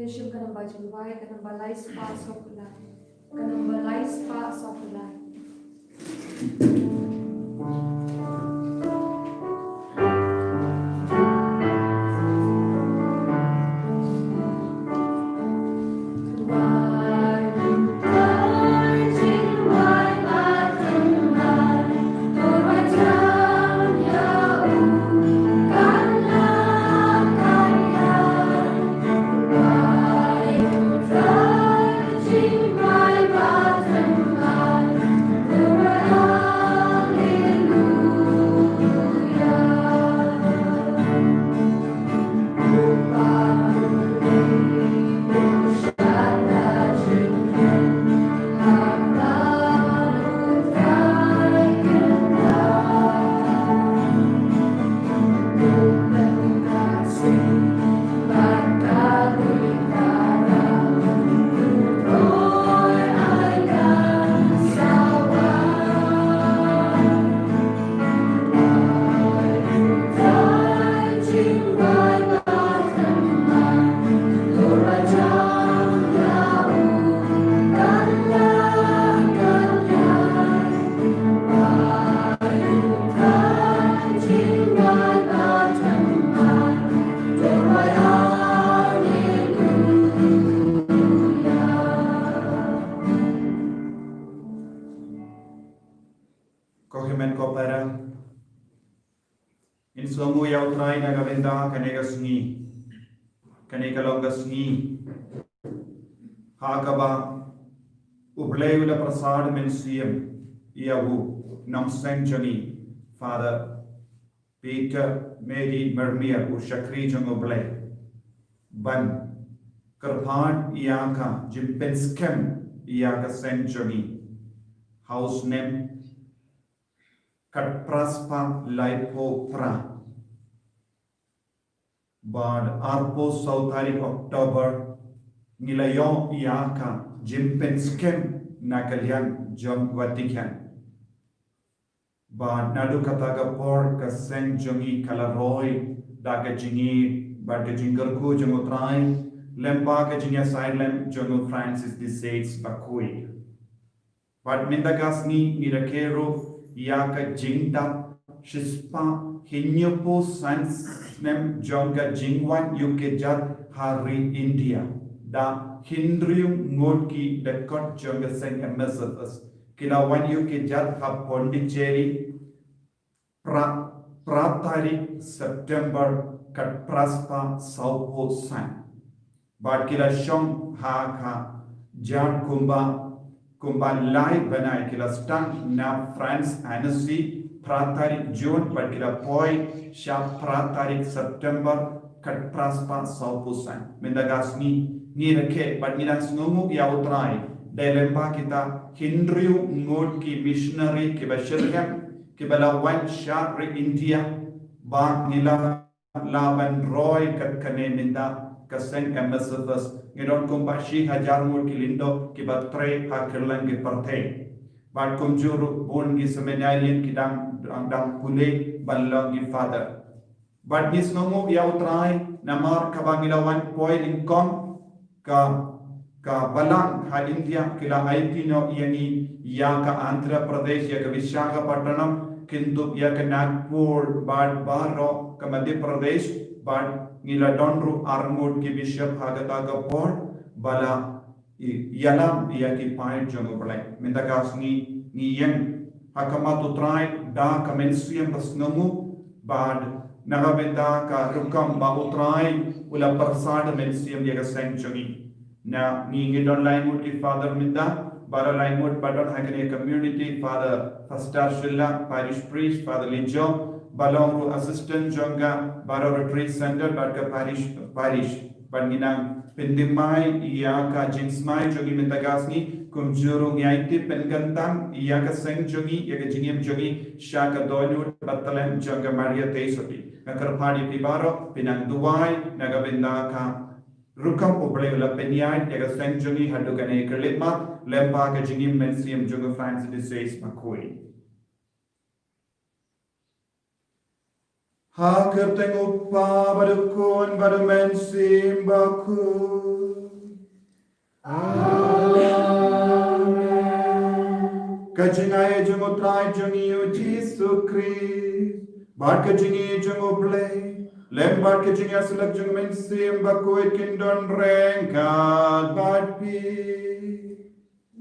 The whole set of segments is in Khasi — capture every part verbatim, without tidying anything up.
Shim ka namba jingduwai, ka namba lai spah saw phew lai. Ka namba lai spah saw phew lai. Ko hynmen ko para, ngin sngewnguh ïa U Trai na ka bynta kane ka sngi. Kane ka long ka sngi ha kaba U Blei u la pyrsad mynsiem ïa u nongseng jong ngi, Father Peter Mary Mermier, u shakri jong U Blei, ban kyrpad ïa ka jingpynskhem ïa ka seng jong ngi ha u snem khatphra spah laiphew phra. Bad arphew saw tarik October ngi la ïoh ïa ka jingpynskhem na ka liang jong Vatican. Bad naduh kata ka por ka seng jong ngi ka la roi da ka jingïeit bad ka jingkyrkhu jong U Trai lyngba ka jingïasaid lem jong u Francis the Sixth bakhuid. Bad mynta ka sngi ngi rakhe ruh ïa ka jingdap shispah hynñiewphew san snem jong ka jingwan ïuh kjat ha ri India da hynriew ngut ki dkhot jong ka seng M S F S. Ki la wan ïuh kjat ha Pondicherry phra, phra tarik September khatphra spah sawphew san. Bad ki la shong ha ka jar kumba, kumba lai bnai, ki la sdang na France, Annecy, phra tarik June, bad ki la poi sha phra tarik September khatphra spah sawphew san. Mynta ka sngi ngi rakhe bad ngi dang sngewnguh ïa U Trai da lyngba kita hynriew ngut ki missionary kiba shitrhem kiba la wan sha ri India, ba ngi la lah ban roi kat kane mynta ka seng M S F S. Ngi don kumba shi hajar ngut ki lyngdoh kiba trei ha kylleng ki pyrthei. Bad kumjuh ruh bun ki seminarian ki dang, dang, dang pule ban long ki father. Bad ngi sngewnguh ïa U Trai namar kaba ngi la wan poi nyngkong ka, ka balang ha India ki la aiti noh ïa ngi ïa ka Andhra Pradesh, ïa ka Visakhapatnam, kyndup ïa ka Nagpur bad baroh ka Madhya Pradesh. Bad ngi la don ruh arngut ki bishop ha kata ka por ba la i-, ïalam ïa ki paid jong U Blei. Mynta ka sngi ngi ïeng ha khmat U Trai da ka mynsiem ba sngewnguh bad na ka bynta ka rukom ba U Trai u la pyrsad mynsiem ïa ka seng jong ngi. Na ngi ngi don lai ngut ki father mynta, baroh lai ngut ba don ha kane community, Father Pastor Shylla, parish priest, Father Lijo, ba long ruh assistant jong ka baroh retreat center bad ka parish, parish. Bad ngi nang pynthymmai ïa ka jingsmai jong ngi mynta ka sngi, kumjuh ruh ngi aiti pynkyntang ïa ka seng jong ngi, ïa ka jingim jong ngi sha ka dohnud ba tlem jong ka Maria Theisotti. Nga kyrpad ïa phi baroh phin nang duwai na ka bynta ka rukom U Blei u la pynïaid ïa ka seng jong ngi haduh kane ka khyllipmat lyngba ka jingim mynsiem jong u Francis the Sixth bakhuid. Ha ka kyrteng U Kpa bad U Khun bad U Mynsiem Bakhuid. Ka jingaiei jong U Trai jong ngi U Jisu Khrist, bad ka jingïeit jong U Blei, lem bad ka jingïasyllok jong U Mynsiem Bakhuid kin don ryngkat bad phi.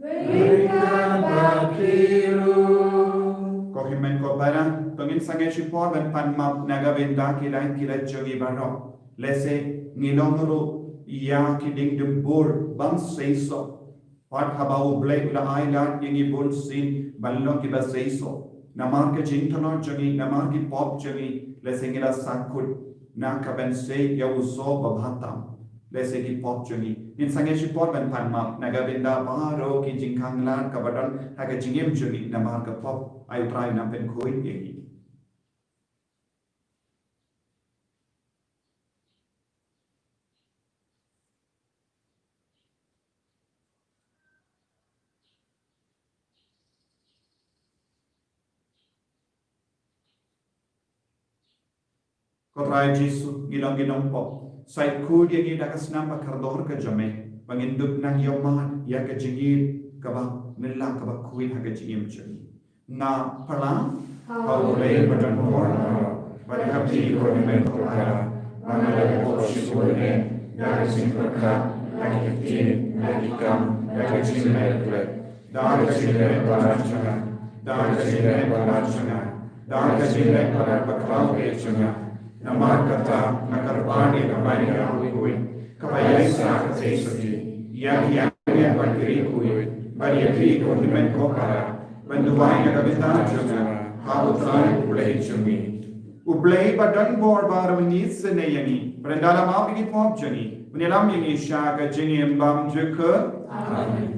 Ryngkat bad phi ruh. Ko hynmen ko para, to ngin sangeh shipor ban pan map na ka bynta ki lait ki lait jong ngi baroh. Lehse ngi long ruh ïa ki diengdumbur bym seisoh. Bad haba U Blei u la ai lad ïa ngi bunsien ban long kiba seisoh. Namar ka jingtlot jong ngi, namar ki pop jong ngi, lehse ngi la sahkut na ka ban sei ïa u soh babha tam. Lehse ki pop jong ngi. Ngin sangeh shipor ban pan map na ka bynta baroh ki jingkhang lad kaba don ha ka jingim jong ngi namar ka pop. Ai U Trai un pynkhuid ïa ngi. Ko Trai Jisu, ngi long ki nongpop. Sa khuid ïa ngi da ka snam ba kordor ka jong me, ba ngin dup nang ïohmad ïa ka jingïeit kaba nylla kaba khuid ha ka jingim jong ngi. Nga pyrshang ha U Blei ba donbor, bad ha phi ko hynmen ko para, ba nga la pop shibun eh, da ka jingpyrkhat, da ki ktien, da ki kam, da ka jingleh klet, da ka jingleh palat jong nga, da ka jingleh palat jong nga, da ka jingleh palat bakhraw eh jong nga. Namar kata nga kyrpad ïa ka bynta U Blei, kaba ïaisah katei sati ïa ki angel bad ki riewkhuid, bad ïa phi ko hynmen ko para, ban duwai na ka bynta jong nga ha U Trai U Blei jong ngi. U Blei ba donbor baroh un isynei ïa ngi, bad un da la map ïa ki pop jong ngi, un ïalam ïa ngi sha ka jingim bymjukut. Amen.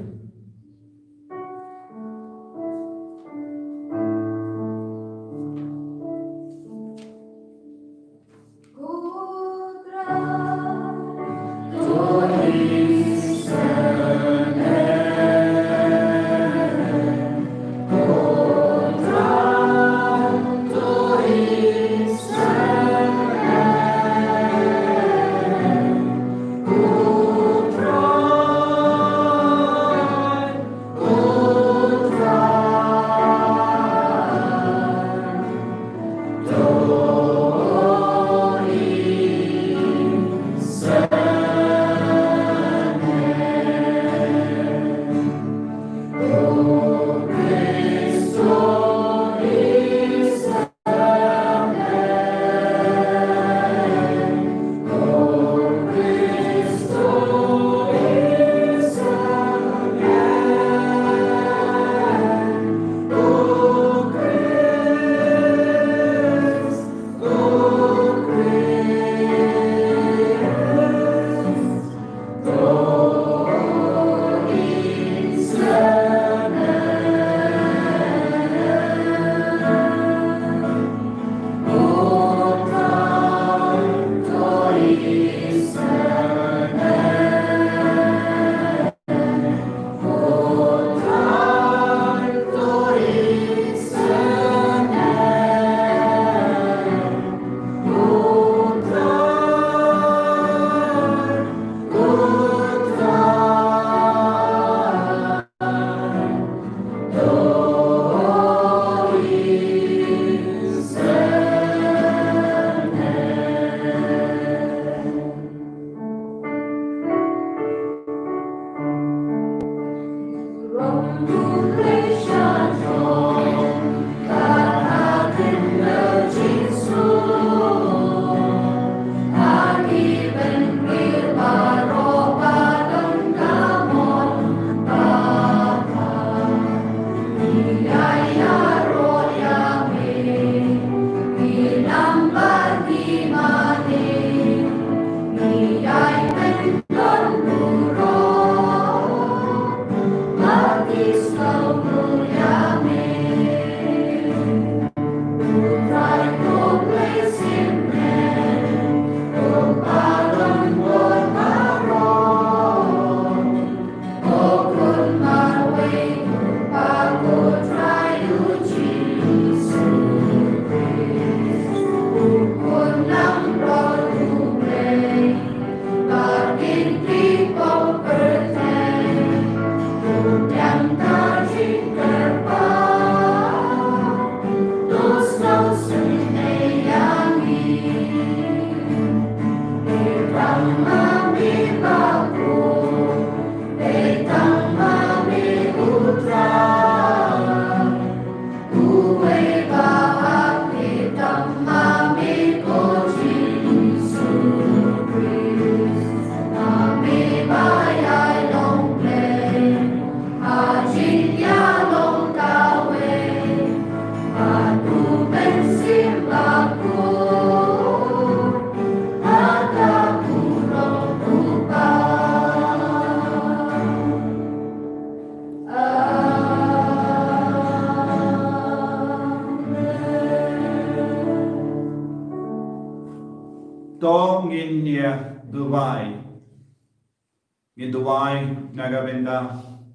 To ngin ïa duwai. Ngin duwai na ka bynta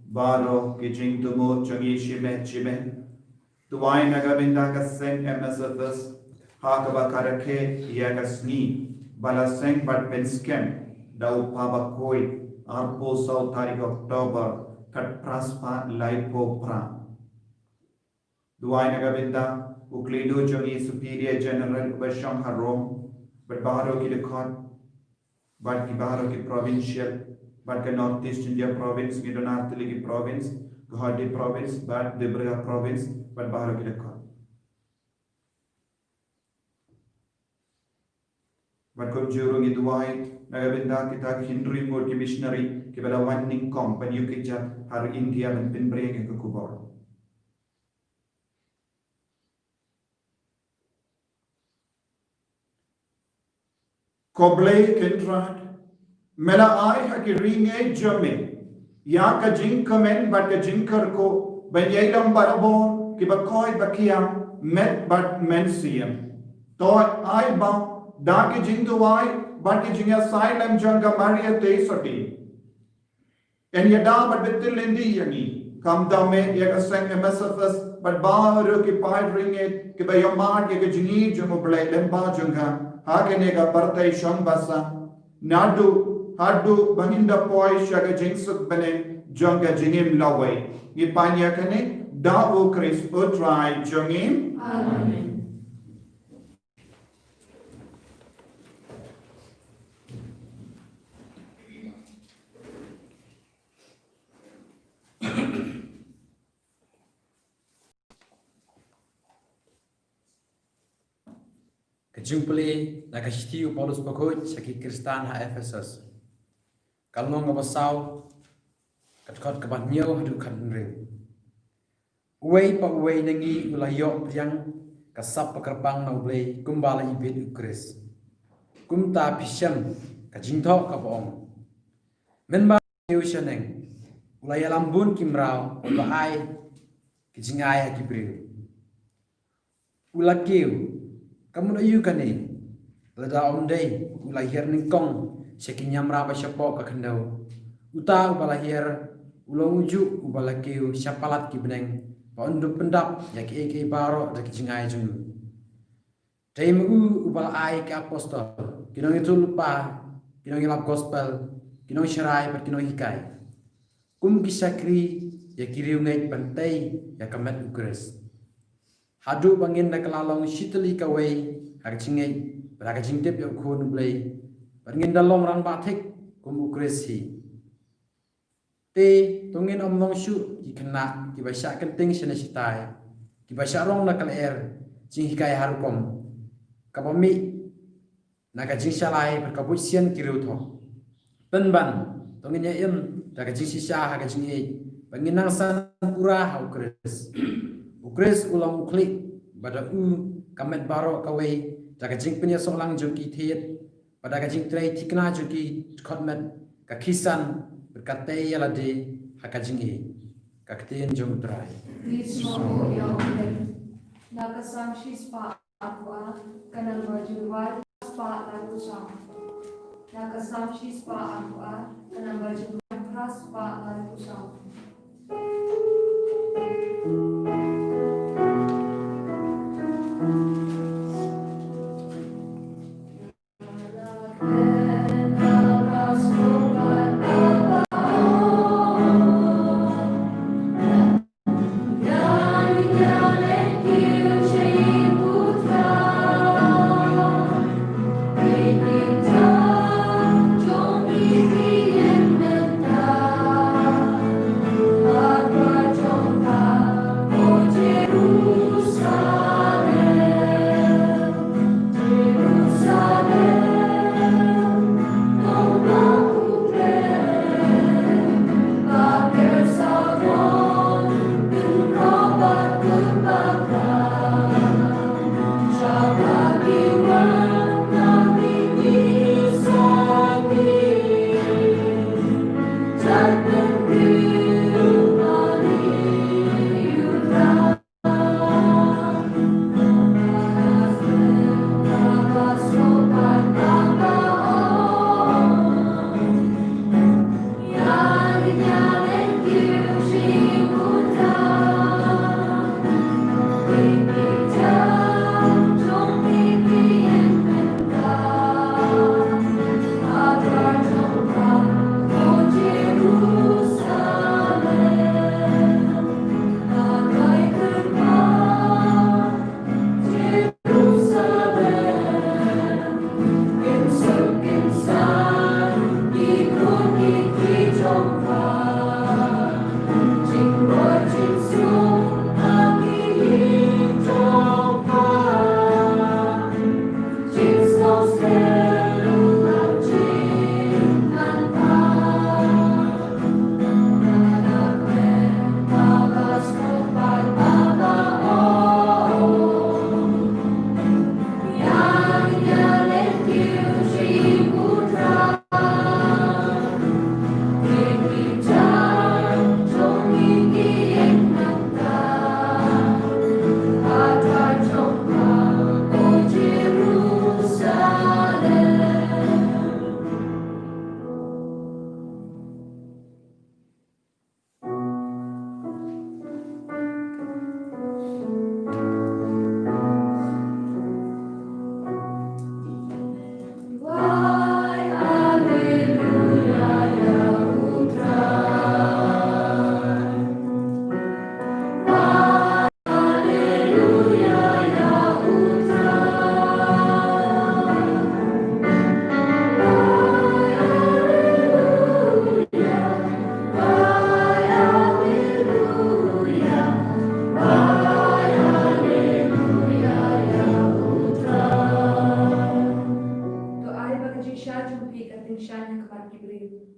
baroh ki jingthmu jong ngi shimet shimet. Duwai na ka bynta ka seng M S F S ha kaba ka rakhe ïa ka sngi ba la seng bad pynskhem da u Papa Bakhuid arphew saw tarik October khatphra spah laiphew phra. Duwai na ka bynta u Kledu jong ngi Superior General uba shong ha Rome, bad baroh ki dkhot, bad ki baroh ki provincial, bad ka North East India Province, ngi don ar tylli ki province, Guwahati Province, bad Dibrugarh Province, bad baroh ki dkhot. Bad kumjuh ruh ngi duwai na ka bynta kita ki hynriew ngut ki missionary kiba la wan nyngkong ban ïuh kjat ha ri India ban pynbring ïa ka khubor. Ko Blei Kynrad, me la ai ha ki ri ngeit jong me ïa ka jingkmen bad ka jingkyrkhu ban ïai long barabor kiba koit ba kiar met bad mynsiem. To ai ba da ki jingduwai bad ki jingïasaid lem jong ka Maria Theisotti, yn ïada bad bynta lynti ïa ngi, khamtam ïa ka seng M S F S bad baroh ki paid ri ngeit kiba ïohmad ïa ka jingïeit jong U Blei lyngba jong ka ha kane ka pyrthei shong basa. Naduh haduh ba ngin da poi sha ka jingsuk bneng jong ka jingim lawei. Ngi pan ïa kane da U Khrist U Trai jong ngi. Amen. Ka jingpule na ka shithi u Paulus bakhuid sha ki Khristan ha Ephesus. Ka lynnong kaba saw, ka dkhot kaba hynñiew haduh khathynriew. Uwei pa uwei na ngi u la ïoh pdiang ka sap ba kyrpang na U Blei kumba la ibit U Khrist. Kumta phi shem ka jingthoh kaba ong, mynba u shaneng u la ïalam bun ki mraw, u la ai ki jingai ha ki briew. U la kiew, ka mut aïu kane? Lada ym dei u la hiar nyngkong sha ki niamra ba shapoh ka khyndew, uta uba la hiar u long ujuh uba la kiew sha palat ki bneng, ba un dup pyndap ïa kiei kiei baroh da ki jingai jong u. Dei ma u uba la ai ki apostol, ki nongïathuhlypa, ki nongïalap gospel, ki nongsharai bad ki nonghikai, kum ki shakri ïa ki riewngeit ban tei ïa ka met U Khrist. Haduh ba ngin da kylla long shi tylli kawei ha ka jingngeit bad ha ka jingtip ïa U Khun U Blei, bad ngin da long rangbah thik kum U Khrist hi. Te to ngin ym long shuh ki khynnah kiba shah kynting shane shatai, kiba shah rong na ka lyer jinghikai ha rukom kaba mih na ka jingshalai bad ka buit sian ki riewthoh. Pynban to ngin ïa im da ka jingshisha ha ka jingïeit, ba ngin nang san pura ha U Khrist. U Khrist u long u khlieh, bad da u ka met baroh kawei da ka jingpynïasoh lang jong ki thied, bad da ka jingtrei thikna jong ki dkhot met, ka khie san bad ka tei ïalade ha ka jingïeit. Ka ktien jong U Trai. Ngi sngewbha ïa U Blei. Na ka Salm shispah arphew ar, ka number jong u phra spah laiphew saw. Na ka Salm shispah arphew ar, ka number jong u phra spah laiphew saw.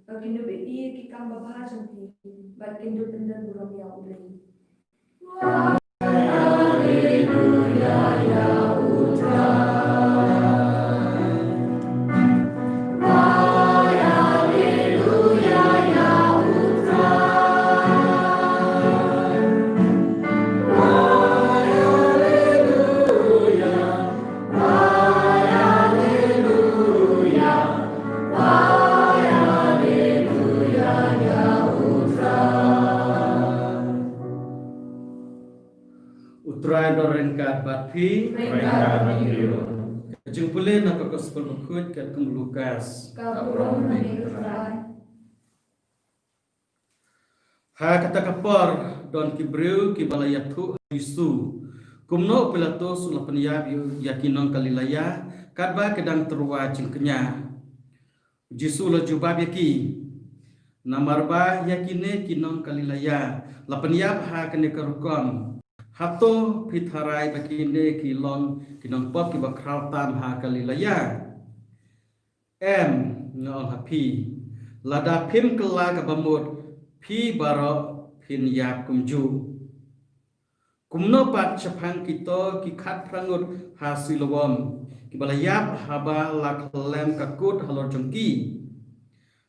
ba kin dup ïohi ïa ki kam babha jong phi bad kin dup pyndonburom ïa U Blei. U Trai un don ryngkat bad phi. Ryngkat bad phi ruh. Ka jingpule na ka Gospel Bakhuid katkum u Lukas. Ka burom ïa me, U Trai. Ha kata ka por, don ki briew kiba la ïathuh ha u Jisu kumno u Pilatus u la pynïap ïa ki nong Galilea katba ki dang tyrwa jingkñia. U Jisu u la jubab ïa ki, namar ba ïa kine ki nong Galilea la pynïap ha kane ka rukom, hato phi tharai ba kine ki long ki nongpop kiba khraw tam ha Galilea? Em, nga ong ha phi, lada phim kylla kaba mut, phi baroh phin ïap kumjuh. Kumno pat shaphang kito ki khatphra ngut ha Siloam, kiba la ïap haba la khyllem ka kut halor jong ki?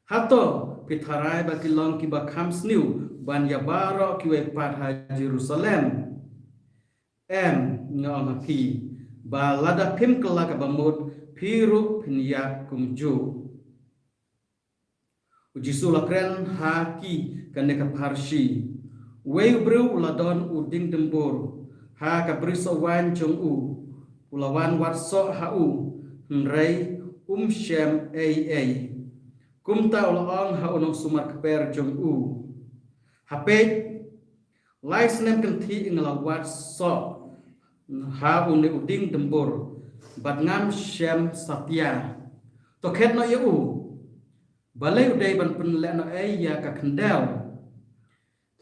Hato phi tharai ba ki long kiba kham sniew ban ïa baroh kiwei pat ha Jerusalem? Em, nga ong ha phi, ba lada phim kylla kaba mut, phi ruh phin ïap kumjuh. U Jisu u la kren ha ki kane ka pharshi. Uwei u briew u la don u dieng dymbur ha ka brisoh waiñ jong u. U la wan wad soh ha u, hynrei um shem ei ei. Kumta u la ong ha u nongsumar kper jong u, ha peit, lai snem kynthih nga la wad soh ha une u dieng dymbur bad ngam shem satia. To khet noh ïa u. Balei u dei ban pynlehnohei ïa ka khyndew?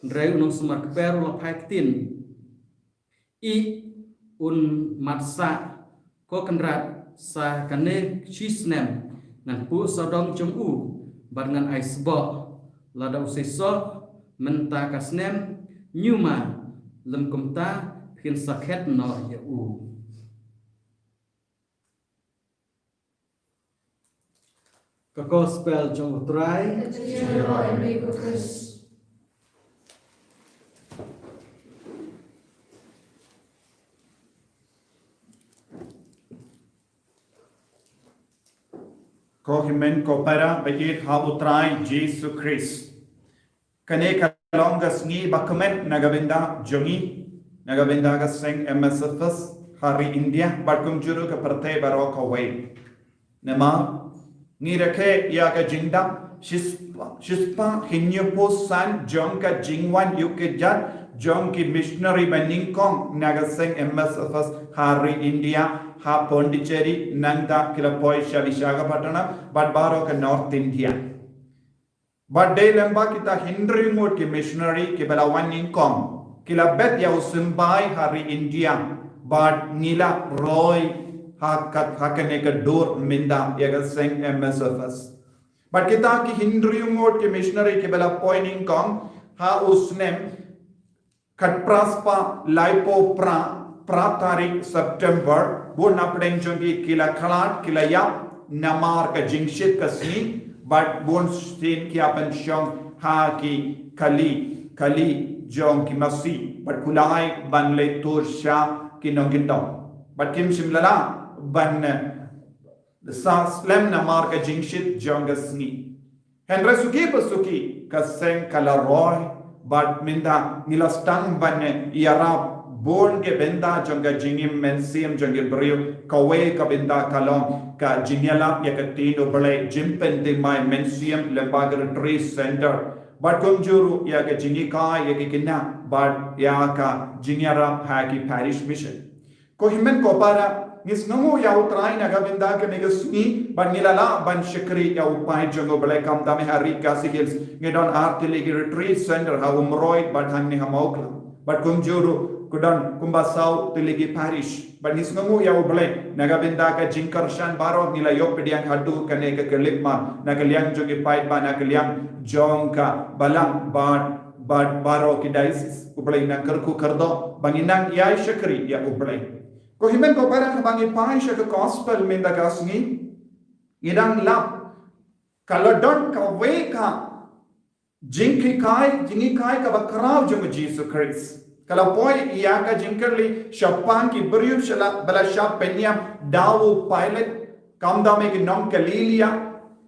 Hynrei u nongsumar kper u la phai ktien, ih, un mat sah, ko Kynrad, sa kane shi snem ngan puh sawdong jong u bad ngan ai sboh. Lada u seisoh mynta ka snem, ñiuma lymkumta phin sa khet noh ïa u. Ka Gospel jong U Trai. Ka jingïaroh ïa me ko Khrist. Ko hynmen ko para ba ïeit ha U Trai Jisu Khrist. Kane ka long ka sngi ba kmen na ka bynta jong ngi, na ka bynta ka seng M S F S ha ri India bad kumjuh ruh ka pyrthei baroh kawei. Namar ngi rakhe ïa ka jingdap shispah, shispah hynñiewphew san jong ka jingwan ïuh kjat jong ki missionary ba nyngkong na ka seng M S F S ha ri India, ha Pondicherry, nangta ki la poi sha Visakhapatnam bad baroh ka North India. Bad dei lem bad kita hynriew ngut ki missionary kiba la wan nyngkong, ki la bet ïa u symbai ha ri India, bad ngi la roi ha ka, ha kane ka dur mynta ïa ka seng M S F S. Bad kita ki hynriew ngut ki missionary kiba la poi nyngkong ha u snem khatphra spah laiphew phra, phra tarik September, bun na pdeng jong ki ki la khlad, ki la ïap namar ka jingshit ka sngi, bad bun sien ki ïa pynshong ha ki kali, kali jong ki masi, bad kulai ban leit tur sha ki nongkyndong. Bad kim shym la lah ban, eh, sah slem namar ka jingshit jong ka sngi. Hynrei suki pa suki ka seng ka la roi, bad mynta ngi la sdang ban ïarap bun ki bynta jong ka jingim mynsiem jong ki briew, kawei ka bynta ka long ka jingïalap ïa ka ktien U Blei, jingpynthymmai mynsiem lyngba ka retreat center, bad kumjuh ruh ïa ka jinghikai ïa ki khynnah, bad ïa ka jingïarap ha ki parish mission. Ko hynmen ko para, ngi sngewnguh ïa U Trai na ka bynta kane ka sngi, bad ngi la lah ban shakri ïa u paid jong U Blei khamtam ha ri Khasi Hills. Ngi don ar tylli ki retreat center ha Umroi bad hangne ha Mawklam. Bad kumjuh ruh Ka don kumba saw tylli ki parish. Bad ngi sngewnguh ïa U Blei, na ka bynta ka jingkyrshan baroh ngi la ïoh pdiang haduh kane ka khyllipmat, na ka liang jong ki paid bad na ka liang jong ka balang bad, bad baroh ki diocese. U Blei un nang kyrkhu kyrdoh ba ngin nang ïai shakri ïa U Blei. Ko hynmen ko para, haba ngi peit sha ka gospel mynta ka sngi, ngi dang lap ka la don kawei ka jinghikai, jinghikai kaba khraw jong U Jisu Khrist. Ka la poi ïa ka jingkylli shaphang ki briew sha la, ba la shah pynïap da u Pilat, kam dei me ki nong Galilea,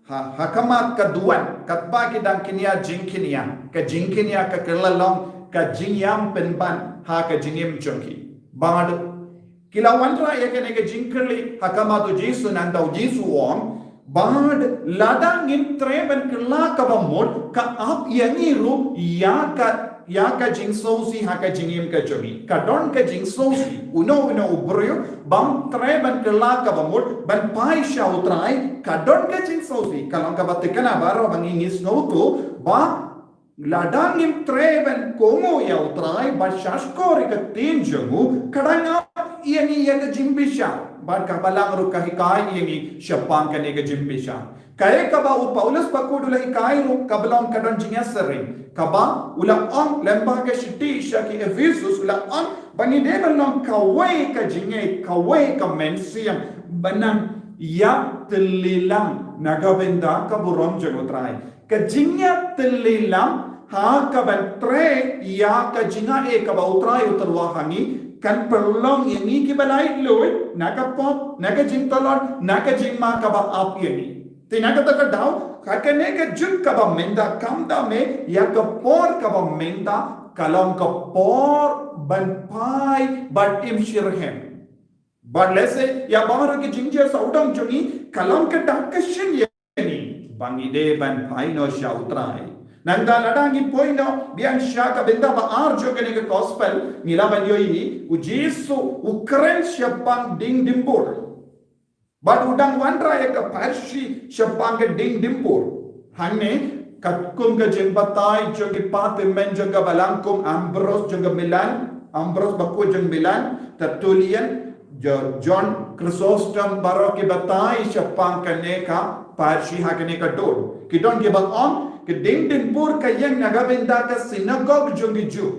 ha, ha khmat ka duwan, katba ki dang kynnoh jingkynnoh, ka jingkynnoh ka kylla long ka jingïam pynban ha ka jingim jong ki. Bad ki la wanrah ïa kane ka jingkylli ha khmat U Jisu, nangta U Jisu u ong, bad lada ngim treh ban kylla kaba mut, ka ap ïa ngi ruh ïa ka, ïa ka jingsngewsih ha ka jingim ka jong ngi. Ka don ka jingsngewsih, uno uno u briew bym treh ban kylla kaba mut, ban peit sha U Trai, ka don ka jingsngewsih. Ka long kaba thikna baroh ba ngi, ngi sngewthuh ba lada ngim treh ban kohnguh ïa U Trai bad shahshkor ïa ka ktien jong u, ka dang ap ïa ngi ïa ka jingbishar. Bad ka balang ruh ka hikai ïa ngi shaphang kane ka jingbishar. Kaei kaba u Paulus bakhuid u la hikai ruh kaba long, ka don jingïasyriem kaba u la ong lyngba ka shithi sha ki Ephesus, u la ong ba ngi dei ban long kawei ka jingngeit, kawei ka mynsiem, ban nang ïatylli lang na ka bynta ka burom jong U Trai. Ka jingïatylli lang ha kaban treh ïa ka jingaiei kaba U Trai u tyrwa ha ngi, kan pynlong ïa ngi kiba laitluid na ka pop, na ka jingtlot, na ka jingma kaba ap ïa ngi. Te na kata ka daw, ha kane ka juk kaba mynta, kam dei me ïa ka por kaba mynta, ka long ka por ban peit bad im shitrhem. Bad lehse ïa baroh ki jingjia sawdong jong ngi, ka long ka dak ka shin ïa ngi ba ngi dei ban peit noh sha U Trai. Nangta lada ngi poi noh biang sha ka bynta ba ar jong kane ka gospel, ngi lah ban ïohi U Jisu u kren shaphang ding dimbur. Bad u dang wanrah ïa ka pharshi shaphang ka ding dimbur. Hangne katkum ka jingbatai jong ki patymmen jong ka balang kum Ambrose jong ka Milan, Ambrose bakhuid jong Milan, Tertullian, Jo-, John Chrysostom, baroh ki batai shaphang kane ka pharshi ha kane ka dur. Ki don kiba ong ka ding dimbur ka ïeng na ka bynta ka synagog jong ki Jiw.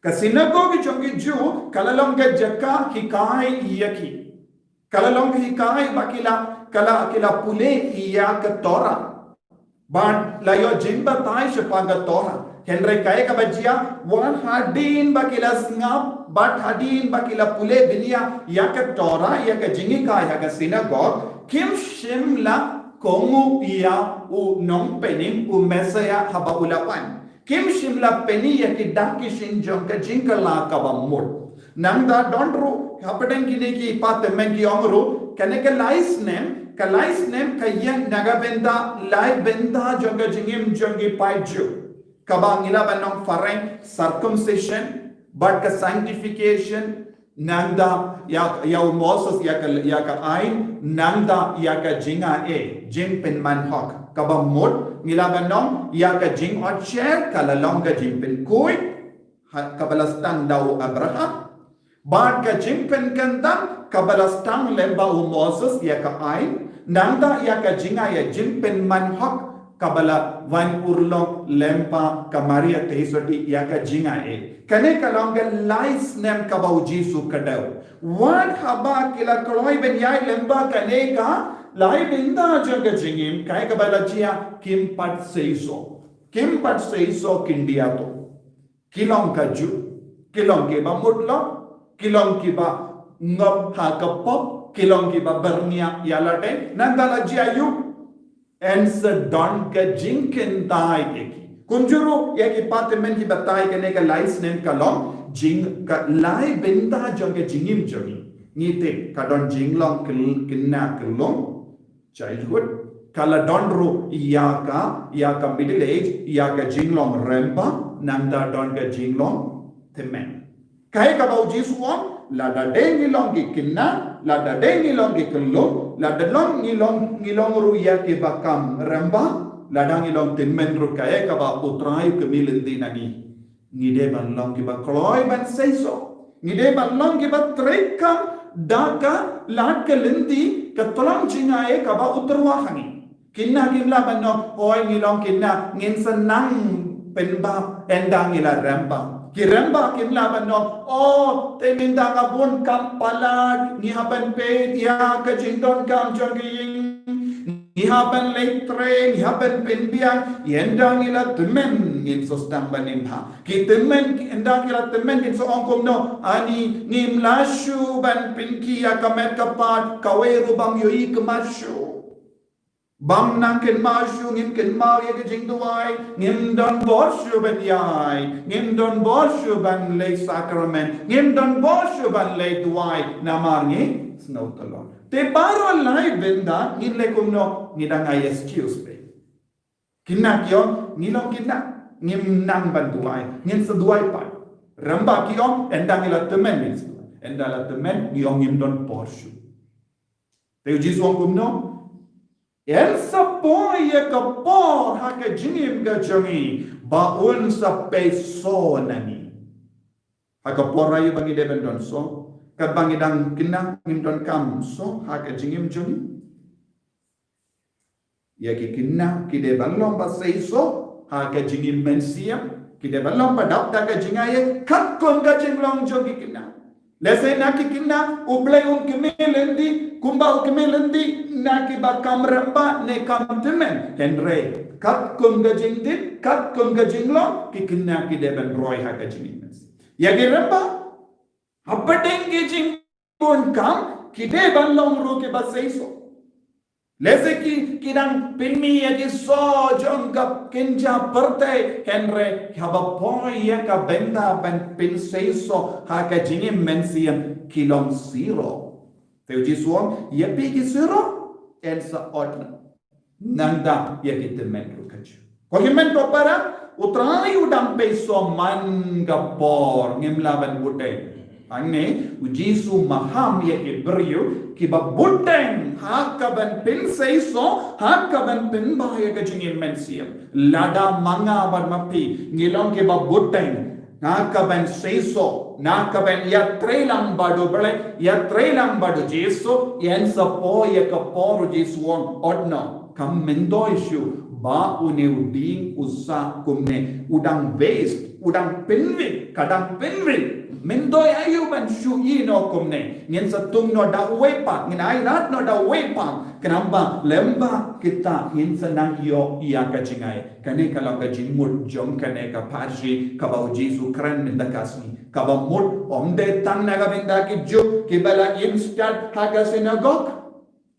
Ka synagog jong ki Jiw ka la long ka jaka hikai ïa ki. Ka la long ka hikai ba ki la, ka la, ki la pule ïa ka Torah. Bad la ïoh jingbatai shaphang ka Torah. Hynrei kaei kaba jia, wat hadien ba ki la sngap, bad hadien ba ki la pule bniah ïa ka Torah, ïa ka jinghikai ha ka synagog, kim shym la kohnguh ïa u nongpynim, u Messiah haba u la wan. Kim shym la pyni ïa ki dak ki shin jong ka jingkylla kaba mut. Nangta don ruh hapdeng kine ki patymmen ki ong ruh, kane ka lai snem, ka lai snem ka ïeng na ka bynta lai bynta jong ka jingim jong ki paid Jiw. Kaba ngi lah ban ong phareng circumcision, bad ka sanctification, nangta ïa, ïa u Moses ïa ka, ïa ka aiñ, nangta ïa ka jingaiei, jingpynman hok. Kaba mut ngi lah ban ong ïa ka jingotsher ka la long ka jingpynkhuid, ha, kaba la sdang da u Abraham. Bad ka jingpynkyndang kaba la sdang lyngba u Moses ïa ka aiñ, nangta ïa ka jingaiei, jingpynman hok kaba la wan urlong lyngba ka Maria Theisotti ïa ka jingaiei. Kane ka long ka lai snem kaba u Jisu ka dei. Wat haba ki la kloi ban ïaid lyngba kane ka lai bynta jong ka jingim, kaei kaba la jia, kim pat seisoh. Kim pat seisoh khyndiat. Ki long ka Jiw, ki long kiba mut lok, ki long kiba ngop ha ka pop, ki long kiba byrngia ïa lade, nangta la jia aïu? Yn sa don ka jingkyntait ïa ki. Kumjuh ruh ïa ki patymmen ki batai kane ka lai snem ka long jing, ka lai bynta jong ka jingim jong ngi. Ngi tip ka don jinglong kyl-, khynnah khyllung, childhood, ka la don ruh ïa ka, ïa ka middle age, ïa ka jinglong rymba, nangta don ka jinglong tymmen. Kaei kaba u Jisu u ong, lada dei ngi long ki khynnah, lada dei ngi long ki khyllung, lada long ngi long, ngi long ruh ïa kiba kam rymba, lada ngi long tymmen ruh, kaei kaba u Trai u khmih lynti na ngi. Ngi dei ban long kiba kloi ban seisoh. Ngi dei ban long kiba treikam da ka lad ka lynti, ka tnat jingaiei kaba u tyrwa ha ngi. Kine kim lah ban ong, oi ngi long kine, ngin sa nang pynbha ynda ngi la rem bha. Ki rem bha kim lah ban ong, o te mynta nga bun kam palat, ngi hap ban peit ïa ka jingdonkam jong ki ïing, ngi hap ban leit trei, ngi hap ban pynbiang, ynda ngi la tymmen ngin sa sdang ban im bha. Ki tymmen, ynda ki la tymmen kin sa ong kumno, ani ngim lah shuh ban pynkhih ïa ka met ka phad, kawei ruh bym ïohi khmat shuh. Bym nang kynmaw shuh, ngim kynmaw ïa ka jingduwai, ngim don bor shuh ban ïaid, ngim don bor shuh ban leit sakramen, ngim don bor shuh ban leit duwai, namar ngi sngew tlot. Te baroh lai bynta ngin leh kumno, ngi dang ai excuse beit. Kine ki ong, ngi long kine, ngim nang ban duwai, ngin sa duwai pat. Rem bha ki ong, ynda ngi la tymmen ngin sa duwai. Ynda la tymmen, ngi ong ngim don por shuh. Te u Jisu u ong kumno, yn sa poi ïa ka por ha ka jingim ka jong ngi, ba un sa peit soh na ngi. Ha ka por aïu ba ngi dei ban don soh? Katba ngi dang khynnah ngim donkam soh ha ka jingim jong ngi? Ïa ki khynnah ki dei ban long ba seisoh ha ka jingim mynsiem, ki dei ban long ba dap da ka jingaiei katkum ka jinglong jong ki khynnah. Lehse na ki khynnah U Blei un kmen lynti, kumba u kmen lynti na kiba kam rem bha ne kam tymmen. Hynrei katkum ka jingtip, katkum ka jinglong, ki khynnah ki dei ban roi ha ka jingim mynsiem. Ïa ki rem bha, hapdeng ki jingbunkam, ki dei ban long ruh kiba seisoh. Lehse ki, ki dang pynmih ïa ki soh jong ka kynja pyrthei, hynrei haba poi ïa ka bynta ban pynseisoh ha ka jingim mynsiem, ki long sirok. Te u Jisu u ong, ïa phi ki sirok, yn sa ot noh. Nangta ïa ki tymmen ruh kajuh. Ko hynmen ko para, U Trai u dang peit soh man ka por, ngim lah ban bteng. Hangne u Jisu u maham ïa ki briew kiba bteng ha ka ban pynseisoh, ha ka ban pynbha ïa ka jingim mynsiem. Lada ma nga bad ma phi ngi long kiba bteng na ka ban seisoh, na ka ban ïatrei lang bad U Blei, ïatrei lang bad U Jisu, yn sa poi ïa ka por, U Jisu u ong, ot noh. Kam myntoi shuh ba une u dieng u sah kumne, u dang waste, u dang pynwit, ka dang pynwit. Myntoi aïu ban shu ïehnoh kumne? Ngin sa thung noh da uwei pat, ngin ailad noh da uwei pat. Khnang ba lem bad kita ngin sa nang ïoh ïa ka jingaiei. Kane ka long ka jingmut jong kane ka pharshi kaba u Jisu u kren mynta ka sngi. Kaba mut ym dei tang na ka bynta ki Jiw kiba la im stad ha ka synagog.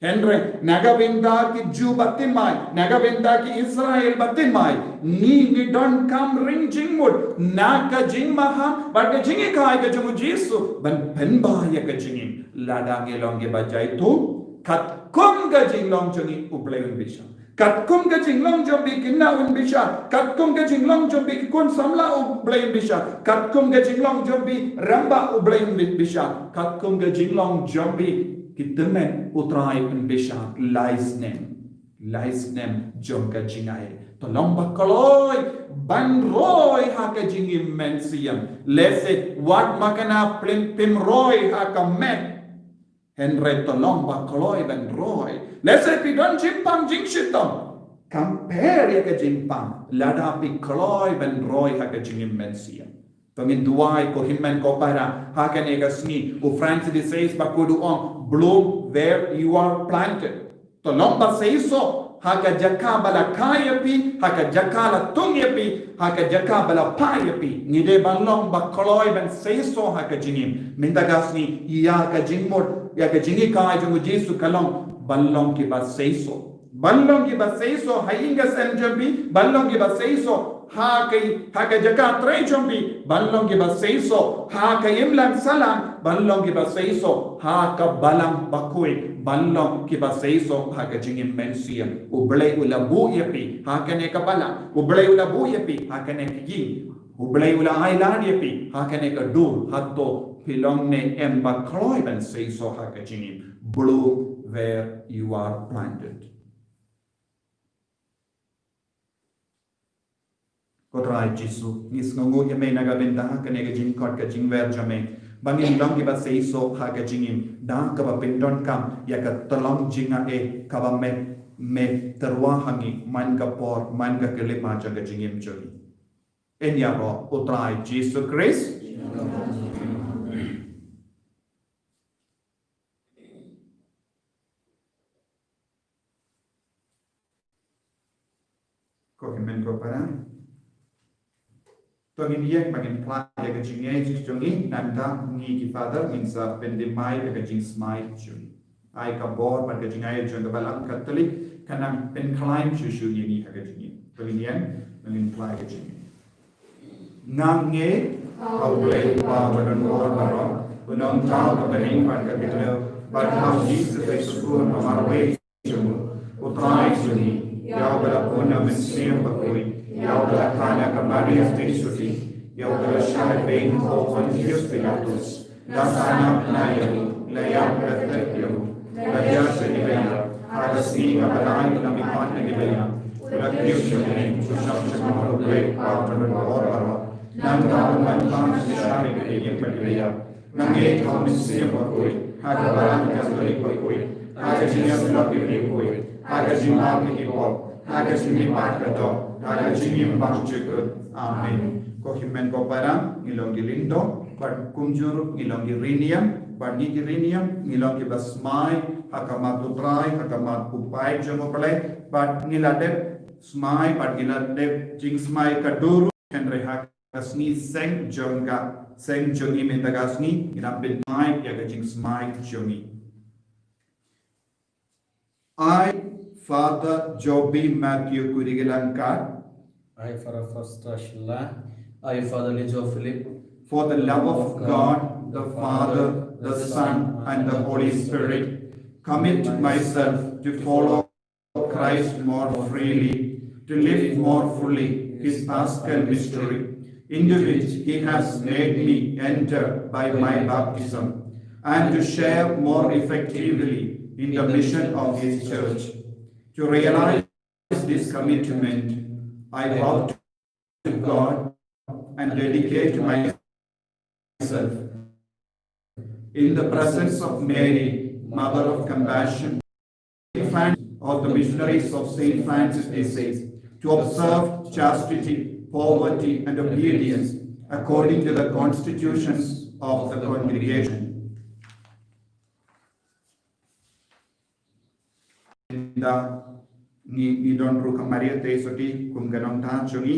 Hynrei na ka bynta ki Jiw bad thymmai, na ka bynta ki Israel bad thymmai, ngi ngi donkam ring jingmut na ka jingmaham bad ka jinghikai ka jong u Jisu ban pynbha ïa ka jingim. Lada ngi long kiba jaituh, katkum ka jinglong jong ngi U Blei un bishar. Katkum ka jinglong jong phi ki khynnah un bishar. Katkum ka jinglong jong phi ki khun samla U Blei un bishar. Katkum ka jinglong jong phi rem bha U Blei un bishar. Katkum ka jinglong jong phi ki tymmen U Trai un bishar. Lai snem, lai snem jong ka jingaiei. To long ba kloi ban roi ha ka jingim mynsiem. Lehse wat ma kane plim pym roi ha ka met. Hynrei to long ba kloi ban roi. Lehse phi don jingpang jingshitom. Kam pher ïa ka jingpang lada phi kloi ban roi ha ka jingim mynsiem. To ngin duwai ko hynmen ko para ha kane ka sngi. U Francis de Sales bakhuid u ong, bloom where you are planted. To long ba seisoh ha ka jaka ba la kha ïa phi, ha ka jaka la thung ïa phi, ha ka jaka ba la phah ïa phi. Ngi dei ban long ba kloi ban seisoh ha ka jingim. Mynta ka sngi ïa ka jingmut, ïa ka jinghikai jong u Jisu ka long ban long kiba seisoh. Ban long kiba seisoh ha ïing ka sem jong phi, ban long kiba seisoh ha ka, ha ka jaka trei jong phi, ban long kiba seisoh ha ka imlang sahlang, ban long kiba seisoh ha ka balang bakhuid, ban long kiba seisoh ha ka jingim mynsiem. U Blei u la buh ïa phi ha kane ka balang, U Blei u la buh ïa phi ha kane ka ïing, U Blei u la ailad ïa phi ha kane ka dur. Hato phi long ne em ba kloi ban seisoh ha ka jingim? Bloom where you are planted. Ko Trai Jisu, ngi sngewnguh ïa me na ka bynta kane ka jingkhot ka jingwer jong me, ba ngin long kiba seisoh ha ka jingim, da kaba pyndonkam ïa ka tyllong jingaiei kaba me, me tyrwa ha ngi man ka por, man ka khyllipmat jong ka jingim jong ngi. Yn ïaroh, ko Trai Jisu Khrist. Ko hynmen ko para, to ngin ïeng ba ngin phla ïa ka jingngeit jong ngi. Nangta ngi ki Father ngin sa pyndem mai ïa ka jingsmai jong ngi. Ai ka bor bad ka jingaiei jong ka Balang Katholik kan nang pynkhlaiñ shuh shuh ïa ngi ha ka jingngeit. To ngin ïeng ba ngin phla ïa ka jingngeit. Nga ngeit ha U Blei Uba uba don bor baroh, U Nongthaw ka bneng bad ka kdew, bad ha U Jisu Khrist U Khun ba marwei jong U Trai jong ngi, ïa uba la bun na U Mynsiem Bakhuid, ïa uba la kha na ka Maria Theisotti, ïa uba la shah beiñ ha u Pontius Pilatus, la sahnarphna ïa u, la ïap la tet ïa u, la hiar sha ki baïap, ha ka sngi kaba lai u la mihpat na ki baïap, u la kiew sha bneng, u shong sha kynhun U Blei Uba uba don bor baroh. Nangta un wan pan sha ki ba ïeit bad ki ba ïap. Nga ngeit ha U Mynsiem Bakhuid, ha ka Balang Katholik bakhuid, ha ka jingïasyllok ïa ki riewkhuid, ha ka jingmap ïa ki pop, ha ka jingmihpat ka doh, ha ka jingim bymjukut. Amen. Ko hynmen ko para, ngi long ki lyngdoh, bad kumjuh ruh ngi long ki riniam, bad ngi ki riniam ngi long kiba smai ha khmat U Trai, ha khmat u paid jong U Blei, bad ngi la dep smai, bad ngi la dep jingsmai ka dur, hynrei ha ka sngi seng jong ka, seng jong ngi mynta ka sngi, ngi dang pynmih ïa ka jingsmai jong ngi. I, Father Joby Matthew Kurigilankar. I, Father Foster Shilla. I, Father Lijo Philip. For the love of God, the Father, the Son, and the Holy Spirit, commit myself to follow Christ more freely, to live more fully his Paschal mystery, into which he has made me enter by my baptism, and to share more effectively in the mission of his church. To realize this commitment, I vow to God and dedicate myself in the presence of Mary, Mother of Compassion, of the missionaries of Saint Francis de Sales, to observe chastity, poverty, and obedience according to the constitutions of the congregation. Nda ngi, ngi don ruh ka Maria Theisotti kum ka nongthaw jong ngi,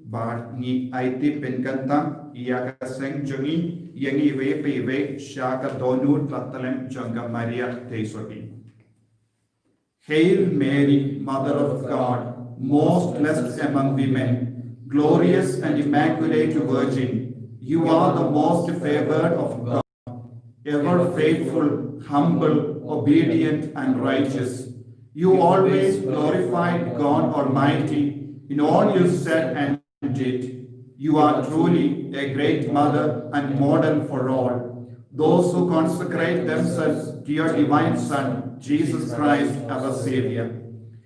bad ngi aiti pynkyntang ïa ka seng jong ngi, ïa ngi iwei pa iwei sha ka dohnud ba tlem jong ka Maria Theisotti. Hail Mary, Mother of God, most blessed among women, glorious and immaculate Virgin, you are the most favored of God, ever faithful, humble, obedient, and righteous. You always glorified God Almighty in all you said and did. You are truly a great mother and model for all those who consecrate themselves to your divine Son, Jesus Christ, our Savior.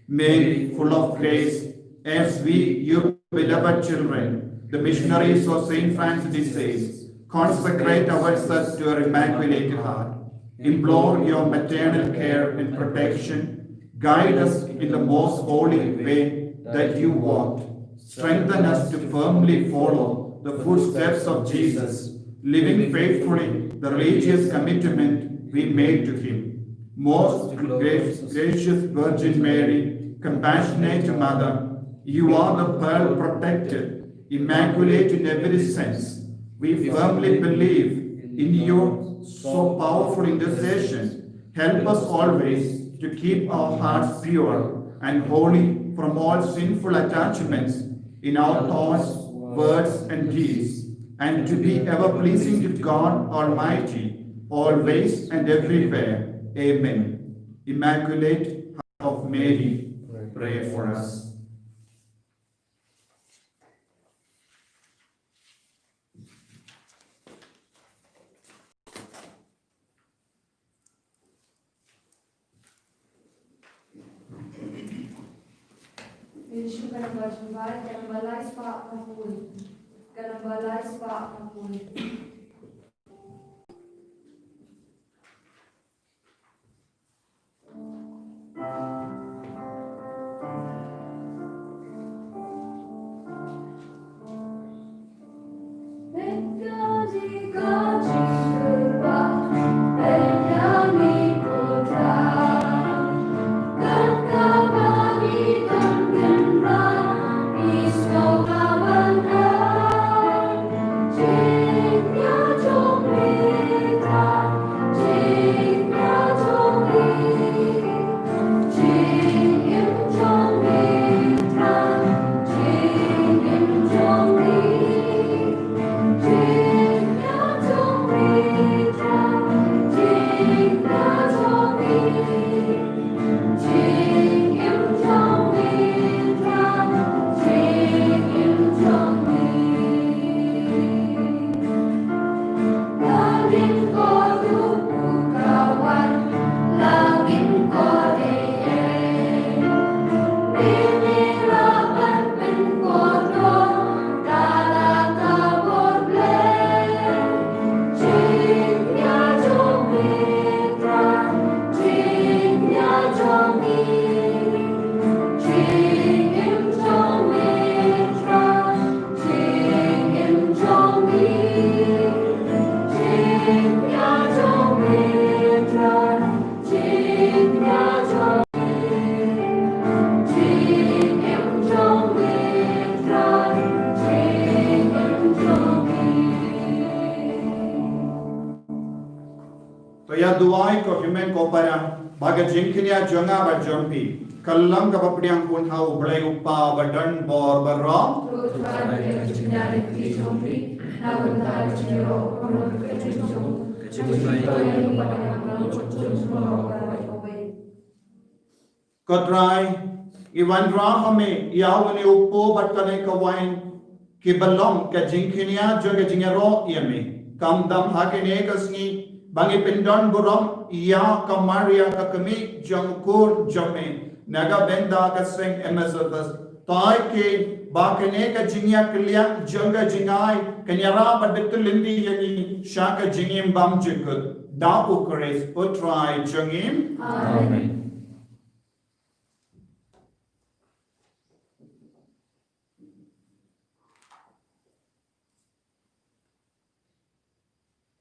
Mary, full of grace, as we, your beloved children, the missionaries of Saint Francis de Sales, consecrate ourselves to your Immaculate Heart, implore your maternal care and protection, guide us in the most holy way that you walked, strengthen us to firmly follow the footsteps of Jesus, living faithfully the religious commitment we made to him. Most gra-, gracious Virgin Mary, compassionate Mother, you are the pearl protected, immaculate in every sense. We firmly believe in your so powerful intercession. Help us always to keep our hearts pure and holy from all sinful attachments in our thoughts, words, and deeds, and to be ever pleasing to God Almighty, always and everywhere. Amen. Immaculate Heart of Mary, pray for us. Jisu ka namba jingbai, ka namba lai spah ka pun. Ka namba lai spah ka pun. To ïa duwai ko hynmen ko para, ba ka jingkñia jong nga bad jong phi ka long kaba pdiang hun ha U Blei U Kpa ba don bor baroh. Ko Trai, ngi wanrah ha me ïa une u kpoh bad kane ka wain, kiba long ka jingkñia jong ka jingïaroh ïa me. Khamtam ha kane ka sngi ba ngi pyndonburom ïa ka Maria ka kmie jong u Khun jong me na ka bynta ka seng Elizabeth. To ai keiñ ba kane ka jingïakylliang jong ka jingai kan ïarap bad btylli ïa ngi sha ka jingim bymjukut. Da U Khrist U Trai jong ngi. Amen.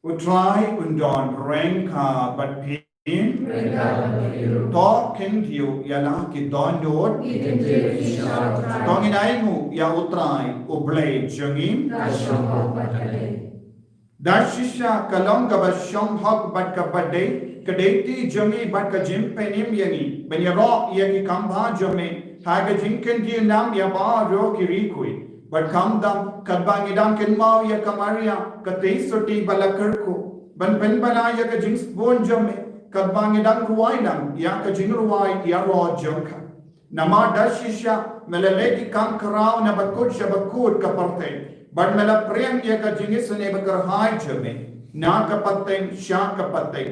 U Trai un don ryngkat bad phi. To khyndiat ïa la ki dohnud. To ngin ainguh ïa U Trai U Blei jong ngi. Da shisha ka long kaba shong hok bad kaba dei, ka dei ti jong ngi bad ka jingpynim ïa ngi ban ïaroh ïa ki kam bha jong me ha ka jingkyndiah nam ïa baroh ki riewkhuid. Bad khamtam katba ngi dang kynmaw ïa ka Maria ka tei sotti ba la kyrkhu ban pynbna ïa ka jingsbun jong me, katba ngi dang rwai nam ïa ka jingrwai ïaroh jong ka. Namar da shisha me la leh ki kam khraw na bakut sha bakut ka pyrthei, bad me la pyrshang ïa ka jingisynei bakyrhai jong me na ka pateng sha ka pateng.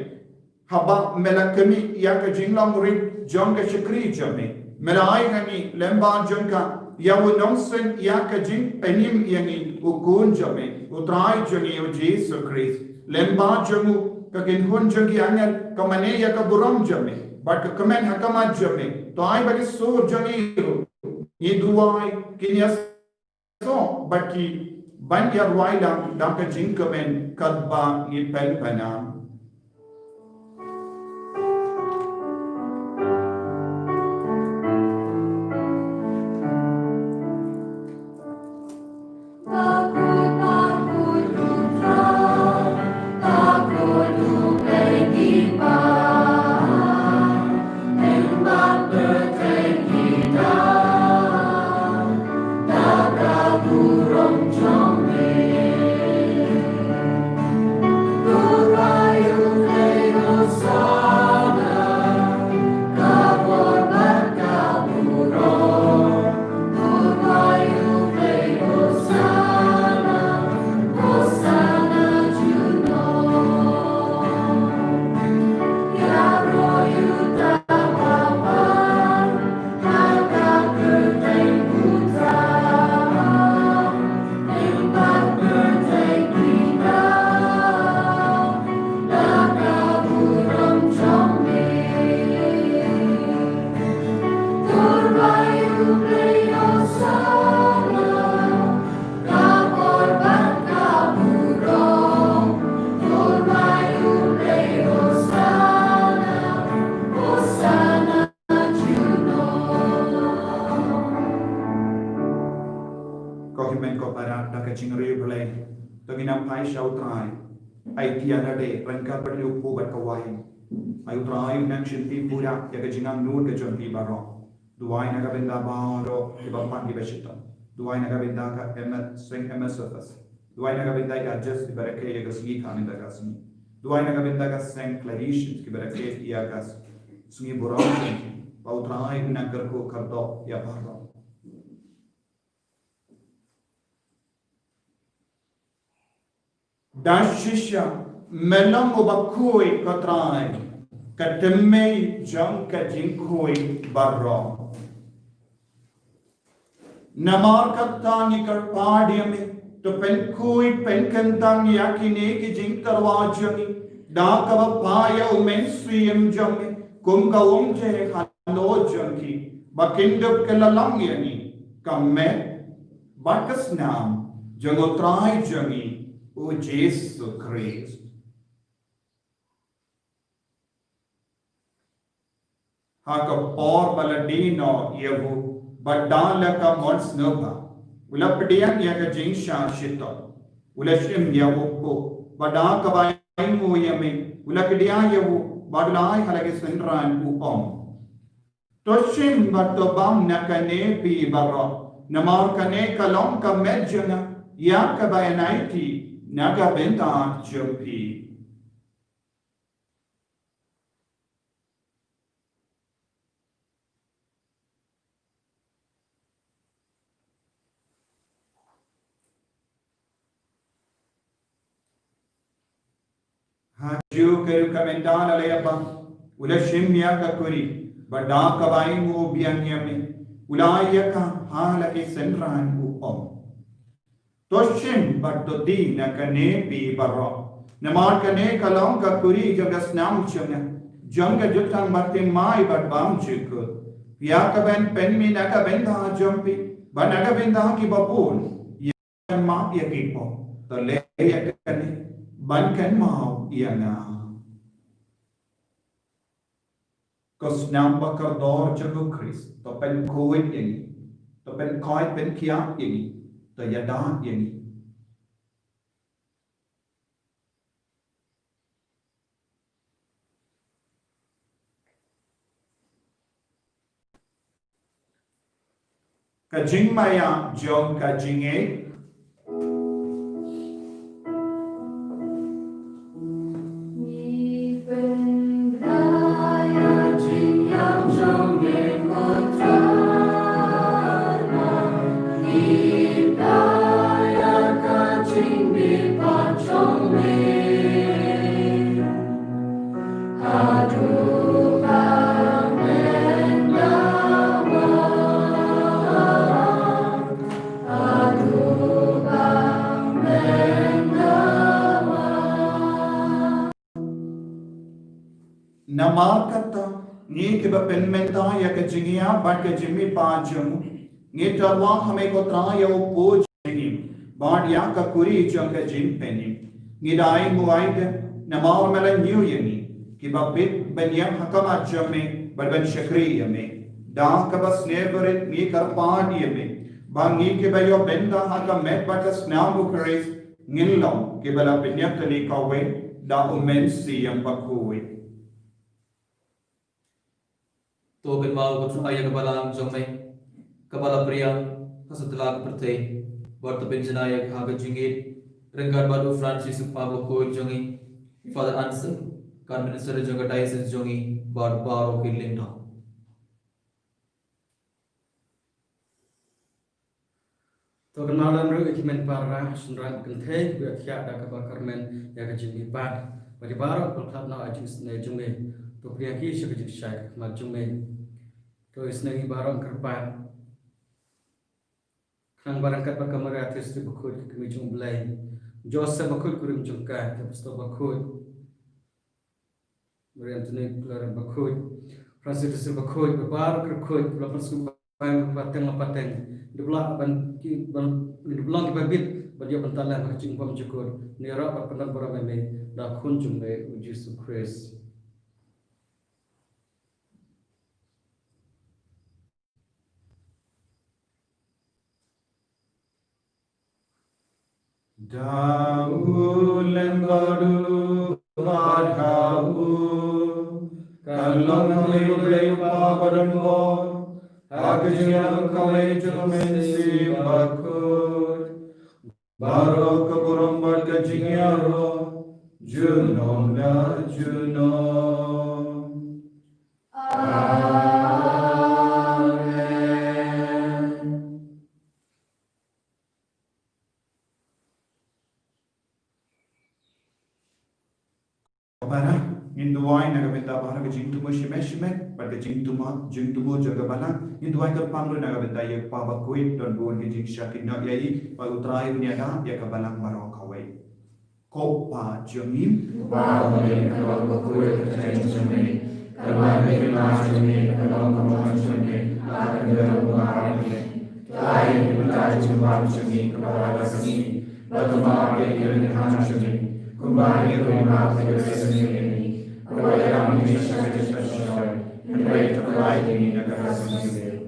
Haba me la khmih ïa ka jinglong rit jong ka shakri jong me, me la ai ha ngi lem bad jong ka ïa u nongsynshar ïa ka jingpynim ïa ngi, U Khun jong me, U Trai jong ngi U Jisu Khrist. Lem bad jong u ka kynhun jong ki angel ka mane ïa ka burom jong me, bad ka kmen ha khmat jong me. To ai ba ki sur jong ngi ruh ngi duwai kin ïa soh bad ki ban ïa rwai lang da ka jingkmen katba ngi pynbna. jingriewblei. To ngin ym phai sha U Trai. Ai tiar lade ryngkat bad une u kpu bad ka wain. Ai U Trai un nang shim pura ïa ka jingangnud ka jong phi baroh. Duwai na ka bynta baroh kiba pan kiba shitom. Duwai na ka bynta ka M S, seng M S F S. Duwai na ka bynta ka Jess iba rakhe ïa ka sngi kane da ka sngi. Duwai na ka bynta ka seng Claretians kiba rakhe ïa ka sngi burom. Ba U Trai un nang kyrkhu kyrdoh ïa baroh. Da shisha me long uba khuid, ko Trai, ka tymmei jong ka jingkhuid baroh. Namar kata ngi kyrpad ïa me, to pynkhuid pynkyntang ïa kine ki jingtyrwa jong ngi da kaba phah ïa U Mynsiem jong me kum ka umjai halor jong ki, ba kin dup kylla long ïa ngi ka met bad ka snam jong U Trai jong ngi U Jisu Khrist. Ha ka por ba la die noh ïa u, bad da la ka mon sngewbha u la pdiang ïa ka jingshah shitom, u la shim ïa u kpu, bad da kaba ainguh ïa me u la kdiah ïa u, bad u la ai ha la ki synran, u ong: To shim bad to bam na kane phi baroh, namar kane ka long ka met jong nga ïa kaba ïanaiti na ka bynta jong phi. Ha kajuh ka rukom mynta la leh ba u la shim ïa ka kuri, bad da kaba ainguh biang ïa me u la ai ïa ka ha la ki synran, u ong: To shim bad to die na kane phi baroh, namar kane ka long ka kuri jong ka snam jong nga, jong ka jutang baptisma bad bymjukut. Ïa kaban pynmih na ka bynta jong phi bad na ka bynta kiba bun, ïa ban map ïa ki pop. To leh ïa kane ban kynmaw ïa nga. Ko snam ba kordor jong U Khrist, to pynkhuid ïa ngi, to pynkoit pynkhiah ïa ngi, to ïada ïa ngi. Ka jingmaïa jong ka jingngeit. Namar kata, ngi kiba pynmynta ïa ka jingïap bad ka jingmihpat jong u, ngi tyrwa ha me ko Trai ïa u kpu jong ngi, bad ïa ka kuri jong ka jingpynim. Ngi da ainguh ai de namar me la ñiew ïa ngi kiba bit ban ïeng ha khmat jong me bad ban shakri ïa me. Da kaba sngewrit ngi kyrpad ïa me ba ngi kiba ïoh bynta ha ka met bad ka snam U Khrist ngin long kiba la pynïap tylli kawei da U Mynsiem Bakhuid. To kynmaw ko Trai ïa ka balang jong me kaba la pdiang ha satlak pyrthei, bad to pynjanai ïa ka ha ka jingngeit ryngkat bad u Francis u kpa bakhuid jong ngi, Father Anselm, ka minister jong ka diocese jong ngi, bad baroh ki lyngdoh. To kynmaw lem ruh ïa ki men para shynrang kynthei kiba ïa thiah da kaba kyrmen ïa ka jingmihpat, bad ïa baroh kiba la khlad noh ha jingsnei jong me. To pdiang ki sha ka jingshai khmat jong me. To isnei ngi baroh kyrpad. Khnang ba ryngkat bad ka Maria Theisotti bakhuid, ka kmie jong U Blei, Joseph bakhuid, kurim jong ka, ki apostol bakhuid, Maria Antoinette Clara bakhuid, Francis Assisi bakhuid, bad baroh ki bakhuid kiba la pynsngewbha pateng la pateng. Ngin dup lah ban ki ban, ngin dup long kiba bit ban ïoh bynta lem ha ka jingbymjukut. Ngin ïaroh ban pyndon burom ïa me da U Khun jong me U Jisu Khrist. Da u lem bad u bad ha u kan long ha u Blei u Kpa badonbor, ha ka jingïalam kawei jong U Mynsiem Bakhuid. Baroh ka burom bad ka jingïaroh junom la junom. Amen. Para, ngin duwai na ka bynta para ka jingthmu shimet shimet bad ka jingthmu, jingthmu jong ka balang. Ngin duwai kyrpang ruh na ka bynta ïa u Kpa Bakhuid, don bun ka jingshakri noh ïa i, ba U Trai un ïada ïa ka balang baroh kawei. Ko Pa jong ngi. Uba ha bneng, ka long bakhuid ka kyrteng jong me. Kan wan ka hima jong me, kan long ka mon jong me ha ka bynta kumba ha bneng. To ai ïa ngi mynta ka jingbam jong ngi kaba ha ka sngi, bad to map ïa ngi ki ryngkat jong ngi, kumba ngi ruh ngi map ïa ki bariewspah jong ngi. Wat ïalam ïa ngi sha ka jingpynshoi, hynrei to pyllait ïa ngi na ka bymjukut.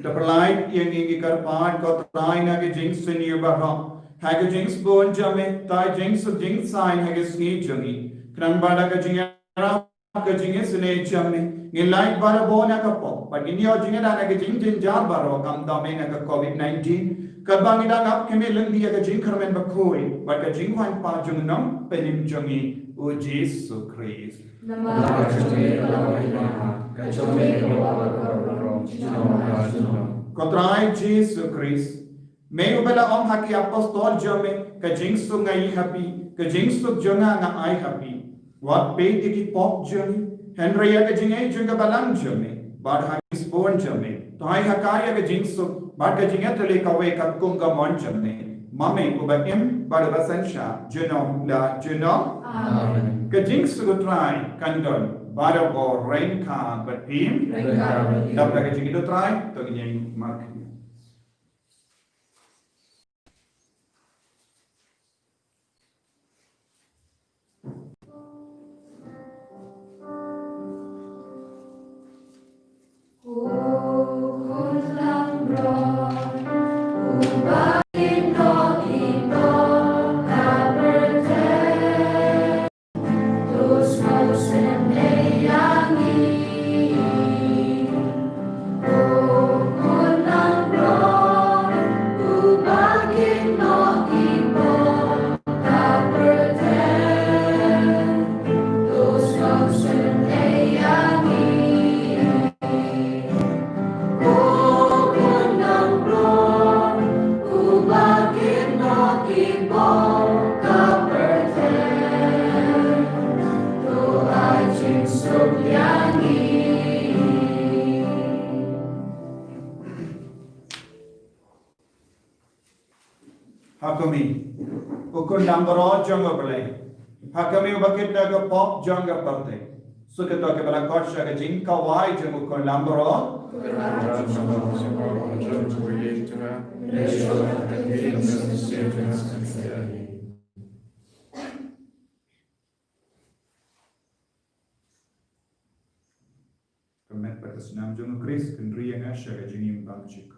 To pyllait ïa ngi, ngi kyrpad, ko Trai, na ka jingsniew baroh, ha ka jingsbun jong me, to ai jingsuk jingsaiñ ha ka sngi jong ngi, khnang ba da ka jingïarap ka jingisynei jong me, ngin lait barabor na ka pop, bad ngin ïoh jingïada na ka jingjynjar baroh kam dei na ka COVID nineteen. Katba ngi dang ap khmih lynti ïa ka jingkyrmen bakhuid bad ka jingwan pat jong u Nongpynim jong ngi, U Jisu Khrist. Namar ka jong me ka long ka hima, ka jong me ka long ka burom, junom la junom. Ko Trai Jisu Khrist, me uba la ong ha ki apostol jong me, ka jingsuk nga ai ha phi, ka jingsuk jong nga nga ai ha phi. Wat peit ïa ki pop jong ngi, hynrei ïa ka jingaiei jong ka balang jong me, bad ha ki spon jong me, to ai ha ka ïa ka jingsuk bad ka jingïatylli kawei katkum ka mon jong me, ma me uba im bad uba synshar junom la junom. Amen. Ka jingsuk U Trai kan don barabor ryngkat bad phi. Ryngkat bad phi. Dap da ka jingïeit U Trai, to ngin ïeng markhmat. Ha ka mih, u Khun langbrot jong U Blei. Ha ka mih uba kit na ka pop jong ka pyrthei. Suk ïa kito kiba la khot sha ka jingkhawai jong u Khun langbrot. Ka met bad ka snam jong u Khrist, kynriah ïa nga sha ka jingim bymjukut.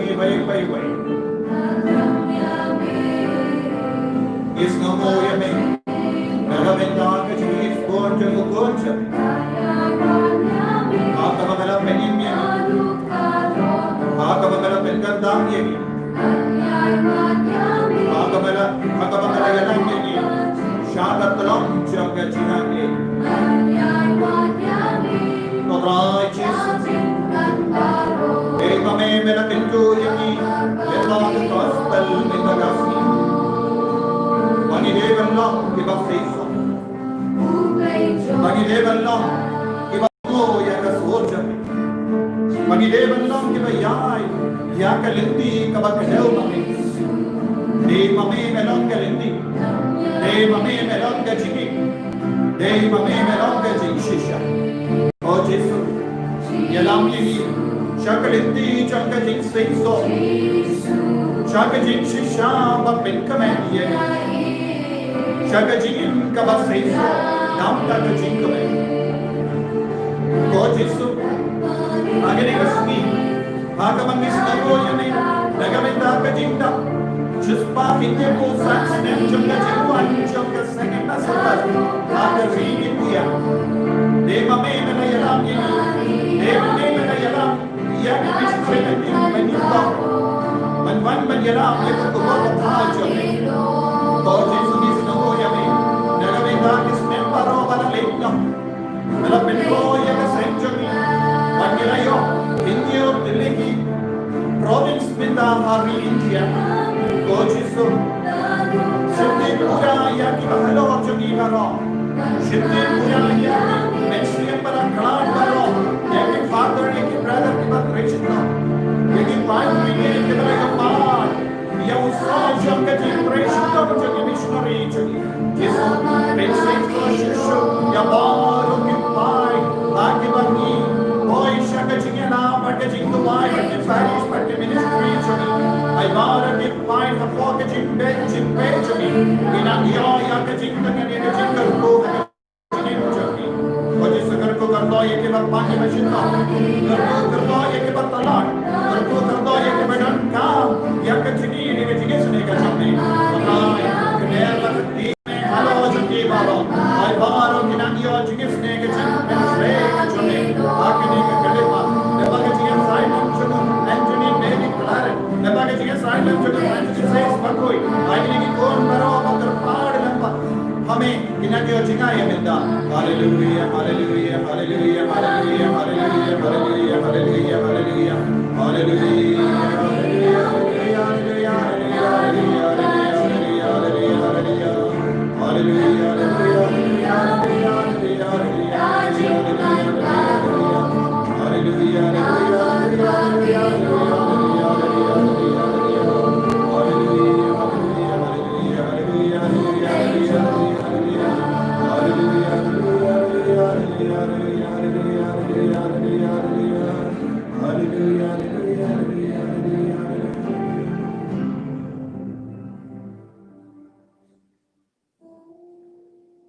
Wei, wei, wei. Ngi sngewnguh ïa me na ka bynta ka jingïaid bun jong u khun jong me. Ha kaba me la pynïeng ïa ngi, ha kaba me la pynkyntang ïa ngi, ha kaba me la, ha kaba me la ïalam ïa ngi sha ka tlong jong ka jingangnud. Ko Trai Jisu, dei ma me me la kyntu ïa ngi lyngba ka gospel mynta ka sngi, ba ngi dei ban long kiba seisoh, ba ngi dei ban long kiba sngew ïa ka sur jong me, ba ngi dei ban long kiba ïaid ïa ka lynti kaba kdew ma me. Dei ma me me long ka lynti, dei ma me me long ka jingim, dei ma me me long ka jingshisha. O Jisu, ïalam ïa ngi sha ka lynti jong ka jingseisoh, sha ka jingshisha ba pynkmen ïa ngi, sha ka jingim kaba seisoh namar ka jingkmen. Ko Jisu, ha kane ka sngi, ha kaba ngi sngewnguh ïa me na ka bynta ka jingdap shispah hynñiewphew san snem jong ka jingwan jong ka Seng Elizabeth ha ka ri India. Dei ma me me la ïalam ïa ngi, dei ma me me la ïalam ïa ka missionary ba ngi, ba ngi kwah ban wan ban ïalam ïa ka khubor babha jong me. Ko Jisu, ngi sngewnguh ïa me na ka bynta ki snem baroh ba la leit noh. Me la pynroi ïa ka seng jong ngi, bad ngi la ïoh hynñiew tylli ki province mynta ha ri India. Ko Jisu, shim dien pura ïa kiba halor jong ngi baroh. Shim dien pura ïa ki mynsiem ba la khlad baroh, ïa ki father, ïa ki brother kiba trei shitom, ïa ki paidbah kiba la ïoh ban ïa u soh jong ka jingtrei shitom jong ki missionary jong ngi. Jisu, pynseisoh shuh shuh ïa baroh ki paid ha kiba ngi poi sha ka jingïalam bad ka jingduwai bad ki parish bad ki ministry jong ngi. Ai baroh ki paid hapoh ka jingpeit jingpeit jong ngi, ki nang ïoh ïa ka jingtngen ïa ka jingkyrkhu ha ka jingim jong ki. Ko Jisu, kyrkhu kyrdoh ïa kiba pang kiba shitom, kyrkhu kyrdoh ïa kiba tlot, kyrkhu kyrdoh ïa kiba donkam ïa ka jingïeit, ïa ka jingisynei ka jong me. Ko Trai, kner bad kti halor jong ki baroh. Ai baroh ki nang ïoh jingisynei ka jingpynshlur ka jong me ha kane ka khyllipmat. Lyngba ka jingïasaid jong u Anthony Mary Claret, lyngba ka jingïasaid jong u Francis Bakhuid, ai kine ki khun baroh ba kyrpad lyngba ha me. Ki nang ïoh jingaiei mynta. Haleluia, haleluia, haleluia.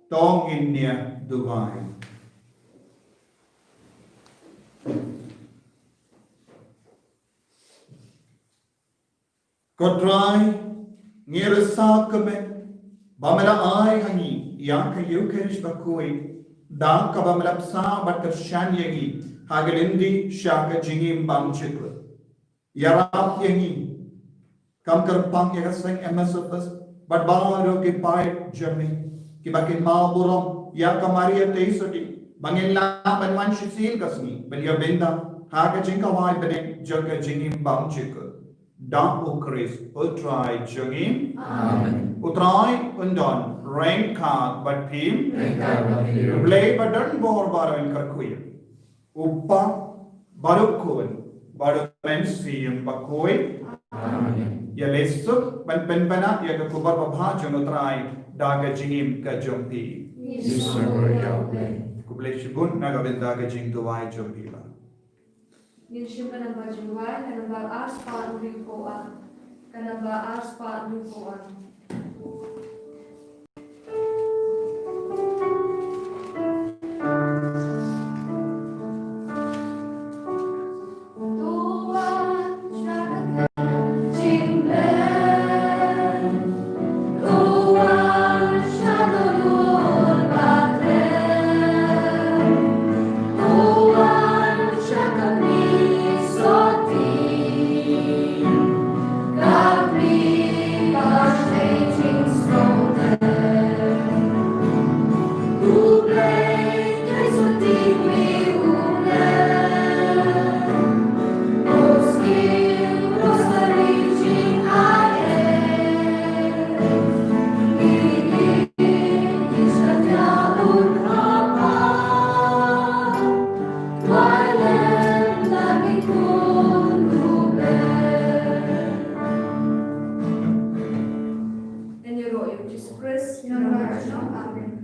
To ngin ïa duwai. Ko Trai, ngi resap kumne ba me la ai ha ngi ïa ka Eukharist bakhuid, da kaba me la bsa bad kyrshan ïa ngi ha ka lynti sha ka jingim bymjukut. Ïarap ïa ngi, kum kyrpang ïa ka Seng Elizabeth bad baroh ki paid jong me kiba kynmaw burom ïa ka Maria Theisotti, ba ngin lah ban wan shisien ka sngi ban ïa bynta ha ka jingkawai bneng jong ka jingim bymjukut. Da U Khrist U Trai jong ngi. Amen. U Trai un don ryngkat bad phi. Ryngkat bad phi. U Blei ba don bor baroh un kyrkhu ïa phi. U Kpa, bad U Khun, bad U Mynsiem Bakhuid. Amen. Ïa leit suk ban pynbna ïa ka khubor babha jong U Trai da ka jingim ka jong phi. Khublei shibun na ka bynta ka jingduwai jong phi. Ngin shim ka nambar jingduwai, ka nambar ar spah hynriewphew ar. Ka nambar ar spah hynriewphew ar. Jisu Khrist, ïa ngi baroh. Amen.